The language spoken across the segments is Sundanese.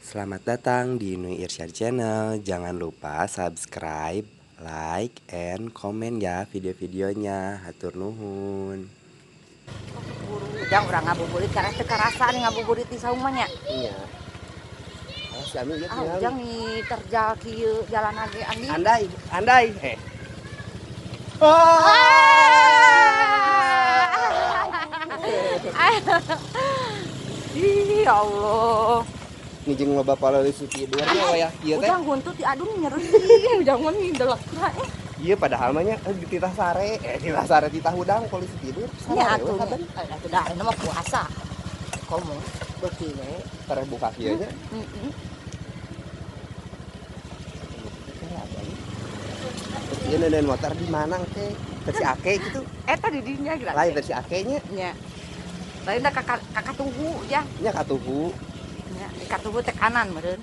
Selamat datang di Nui Irsyad Channel. Jangan lupa subscribe, like, and komen ya video-videonya. Hatur nuhun. Ujang urang ngabuburit karena teu karasa nih ngabuburit di saung mah nya. Iya. Si Ami ieu Ah, ujang nih terjal kieu jalan age andi. Andai, andai. Ih, ya Allah. Ini jeung loba polisi tidur nya wayah kieu teh. Ujang huntut diadun nyeri. Ujang mah ngidelek lah. Iya padahal mah nya dititah sare, dititah sare titah hudang polisi tidur. Nya atuh. Atuh da ayeuna mah puasa. Komo beuki we tereh buka kieu nya. Heeh. Ieu neundeun motor di mana teh? Versi ake gitu. Eta di dinya geura. Lain versi ake nya. Nya. Lain da kakak tuhu ya. Nya katuhu. Nya katuhu teh kanan meureun.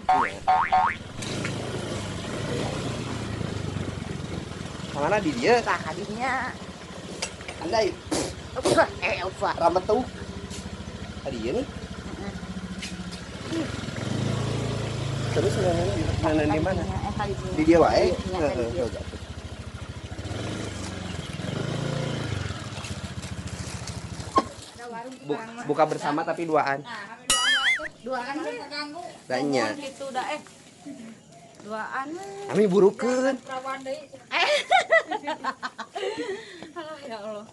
Kamana di dieu? Tah ka dinya. Andai. Ufa. Ramet tuh. Ka dieu nih. Heeh. Terus neundeun di mana? Di dieu wae. Heeh. Buka bersama tapi duaan. Duaan Tanya. Gitu dah Duaan. Kami burukeun. Alah ya Allah.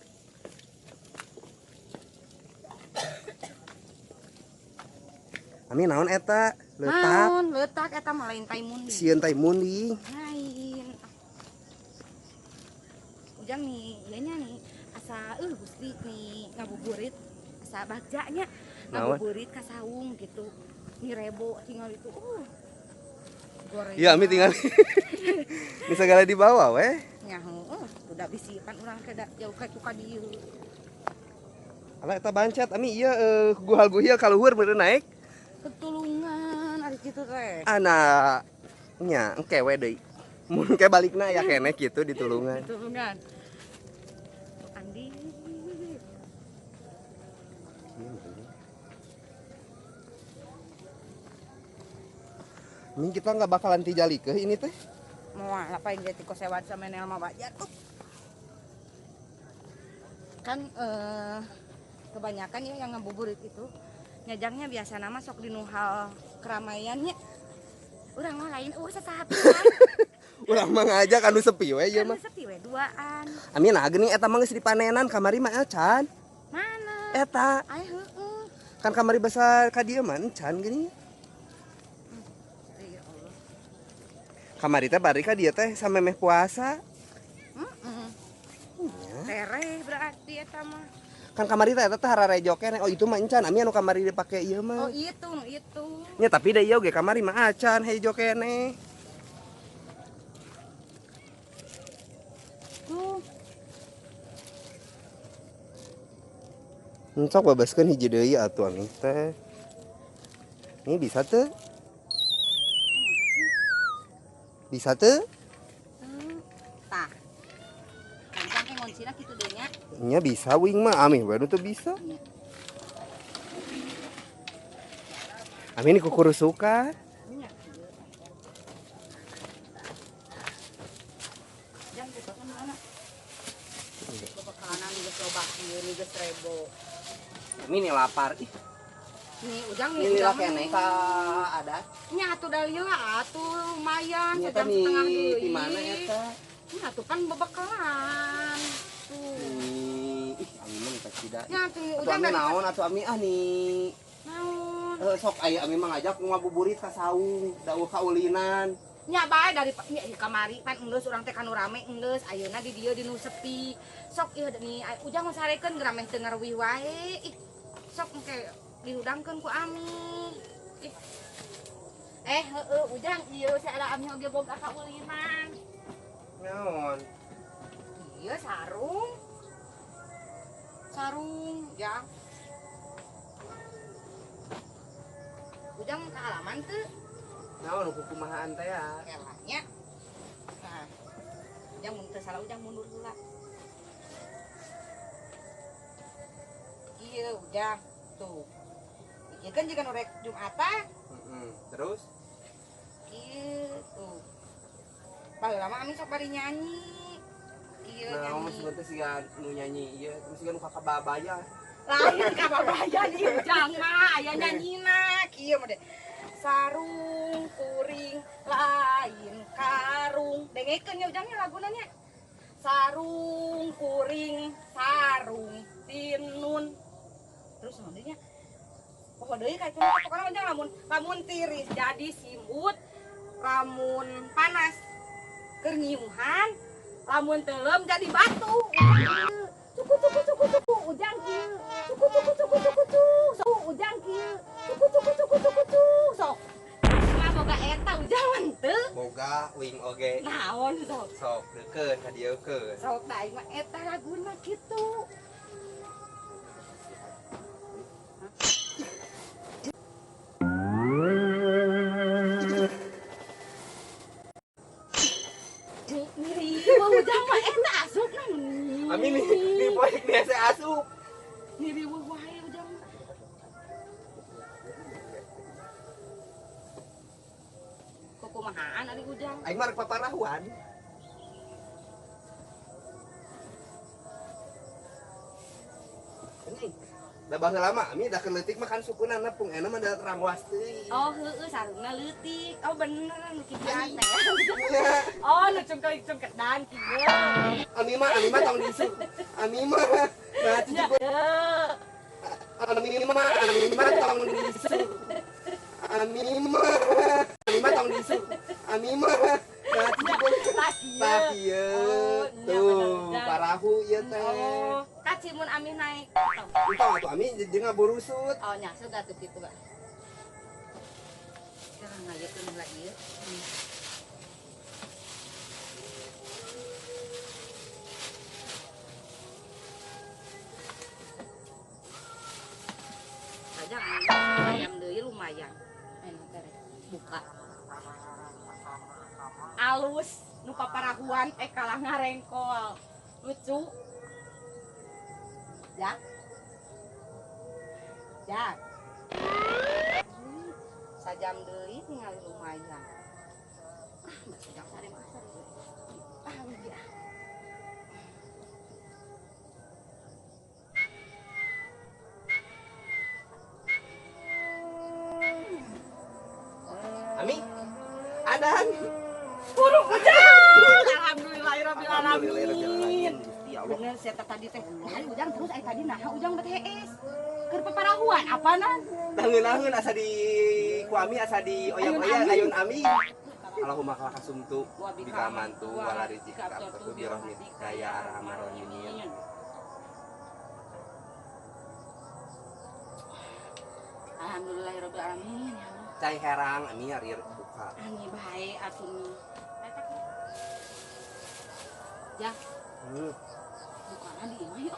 Ami naon eta? Leutak. Naon leutak eta mah lain tai mundi. Sieun tai mundi. Lain. Ujang nih, ieu nya nih asa Gusti nih ngabuburit asa bagja nya. Ngabuburit ka saung gitu. Nih rebo tinggal itu. Goreng. Iya, Ami tinggal. Ini segala dibawa weh. Nya heueuh, udah bisi pan urang teh jauh ka ka dieu. Alah eta bancat Ami ieu guhal-guhil ka luhur meureun naik. Ketulungan ari kitu teh. Ana nya engke we deui. Mun ke balikna ya keneh kitu ditulungan. Ditulungan. Andi. Ini kita nggak bakalan tijali ke ini teh. Moal apa yang jadi kosewad sama Nel mah wajar. Kan kebanyakan ya yang ngabuburit itu nyajangnya biasa nama sok dinu hal keramaiannya. Urang mah lain sasahatuan. Urang mah ngajak anu sepi we ieu mah. Anu sepi we duaan. Amin geuning eta mah geus dipanenan kamari mah acan. Mana? Eta. Aya heueuh. Kan kamari basa ka dieu mah encan geuning. Kamari teh bari ka dieu teh samemeh puasa. Heeh. Tereh berarti eta mah. Kan kamari teh eta teh hararejo keneh. Oh itu mah encan, ami anu kamari dipake ieu mah. Oh itu, nu itu. Nya tapi da ieu ge kamari mah acan hejo keneh. Tuh. Encok babaskeun hiji deui atuh ami teh. Ini bisa teu? Bisa teu? Tah. Kancang ke ngoncina kitu deui nya. Nya bisa wing mah ami we nu teu bisa. Ami ini kukurusukan. Jang kitu kan mana? Bebekalan geus loba ieu nih geus rebo. Ami ini lapar ih. Nih ujang nih ini ujang keneh ka ada. Nya atuh da lila atuh lumayan sejam nih, setengah deui. Di mana eta? Nya atuh kan bebekalan. Tuh. Ih, ami mah teh tidak. Nya atuh ujang ami naon atuh ami ah nih. Naon? Sok aya ami mah ngajak ngabuburit ka saung, dauh kaulinan. Nya bae dari nya kamari pan enggeus urang teh kanu rame enggeus ayeuna di dieu di nu sepi. Sok ieu nih ujang mah sarekeun geura meh teu ngaruwih wae. Ih, sok engke dihudangkeun ku ami. Ih. Heueuh ujang ieu saada ami oge boga kaulinan. Naon? Ieu sarung. Sarung, jang. Ujang ka halaman teu? Naon kukumahaan teh ya? Elah nya. Nah. Ujang mun teu salah ujang mundur heula. Ieu ujang tuh. Ieu kan jiga nu rek Jumatan. Heeh. Terus kieu tuh. Baheula mah Ami sok bari nyanyi. Kieu nah, nyanyi. Nah, teh siga nu nyanyi ieu, siga nu kakababaya. Lain kababaya ieu Ujang mah aya nyanyina kieu mah deh. Sarung kuring lain karung. Dengekeun nya Ujang nya laguna nya. Sarung kuring sarung tinun. Terus naon deui nya? Poho deui ka itu pokona Ujang lamun lamun tiris jadi simbut, lamun panas keur nyiuhan, lamun teuleum jadi batu. Cuku cuku cuku cuku Ujang kieu. Cuku cuku cuku cuku cuku. Sok Ujang kieu. Cuku cuku cuku cuku cuku. Sok. Mah boga eta Ujang mah teu. Boga uing oge. Naon sok? Sok deukeun ka dieukeun. Sok da aing mah eta laguna kitu. Niriweuh Ujang mah eta asupna meni. Ami nih poek biasa asup. Niriweuh wae Ujang mah. Kukumahaan ari Ujang? Aing mah rek paparahuan. Ini da baheula mah Ami da keur leutik mah kan sukuna nepung euna mah da rangwas teuing. Oh heueuh sarungna leutik. Oh bener nu kikian teh. Oh nu cungkelik-cungkedan kieu. Ami mah tong disu. Ami mah nah cucu Ami mah tong disu. Ami mah tong disu. Ami mah nah cucu tah kieu. Tuh parahu ieu teh. Oh, kaci mun Ami naik. Entong atuh Ami jeung ngaburusut. Oh nya sok atuh kitu ba. Sekarang ngayekeun heula ieu. Sajang ayam deui lumayan. Enak teh buka. Alus nu paparahuan kalah ngarengkol. Lucu. Ya. Ya. Sajam deui tingali lumayan. Ah, mbak sajam sare mah sare. Ah, rugi ah. Ami. Adan. Burung Ujang. Alhamdulillahirabbil alamin. Bener saya tadi teh. Nah, Ujang terus ai tadi naha Ujang bet hees. Keur paparahuan apanan? Tangeun-tangeun asa di ku Ami asa di oyang-oyang ayun Ami. Allahumma lakasumtu bika amantu wala rizika abtu bi rahmatika ya arhamar rahimin. Alhamdulillahirabbil alamin ya Allah. Cai herang Ami ari buka. Ani bae atuh mi. Ya. Bukana di imah yuk.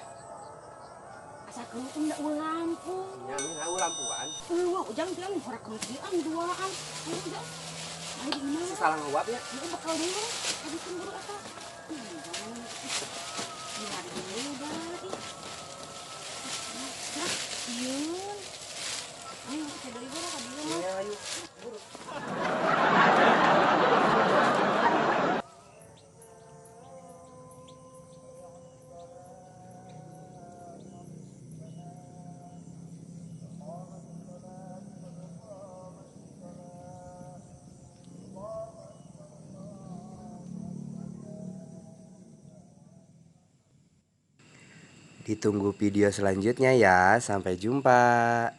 Asa kelutung da eueuh lampu. Nya Ami eueuh lampuan. Eueuh Ujang teh horak kelutung duaan. Ayo Ujang. Ayo di imah. Salah nguap ya. Ieu bakal deui. Habiskeun buru eta. Di hari deui da ih. Gerak sieun. Ayo ke deui buru ka dieu mah. Iya ayo. Buru. Ditunggu video selanjutnya ya. Sampai jumpa.